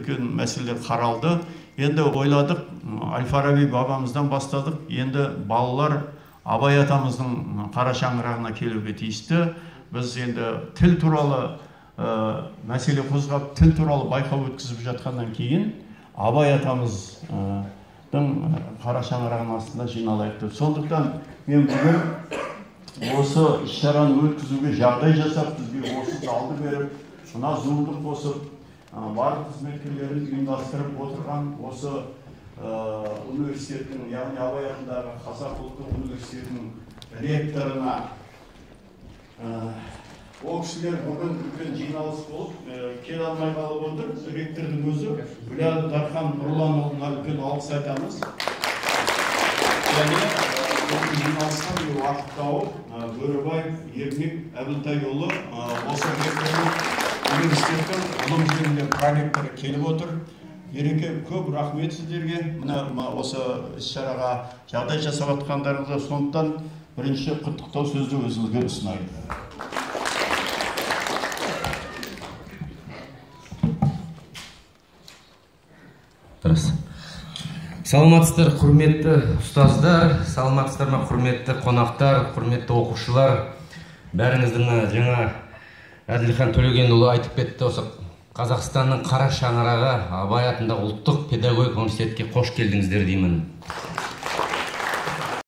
Үлкен мәселелер қаралды. Енді ойладық, Әл-Фараби бабамыздан бастадық. Енді балалар Абай атамыздың қара шаңырағына келуге тиісті. Біз енді тіл туралы мәселе қозғап, тіл туралы байқау өткізіп жатқаннан кейін Абай атамыздың қара шаңырағының астында жиналайық деп. Сондықтан мен бүгін осы іс-шараны өткізуге жағдай жасап, бізге осы залды беріп, мына зумды қосып, барлық қызметкерлерін ұйымдастырып отырған осы университеттің, яғни Абай атындағы Қазақ ұлттық университетінің ректорына, ол кісілер бүгін үлкен жиналыс болып, келе алмай қалып отыр. Ректордың өзі Гүләл Дархан Нұрланұлына үлкен алғыс айтамыз. Және бүгін жиналысқа бір уақыт тауып, Бөрібаев Ермек Әбілтайұлы, осы ректордың университеттің ғылым жөніндегі проректоры келіп отыр. Ереке, көп рахмет сіздерге. Мына осы іс-шараға жағдай жасап жатқандарыңызға. Сондықтан бірінші құттықтау сөзді өзіңізге ұсынайын. Дұрыс. Саламатсыздар, құрметті ұстаздар, саламатсыздар ма, құрметті қонақтар, құрметті оқушылар. Бәріңізді мына жаңа Әділхан Төлегенұлы айтып кетті, осы Қазақстанның қара шаңырағы Абай атындағы ұлттық педагогика университетке қош келдіңіздер деймін.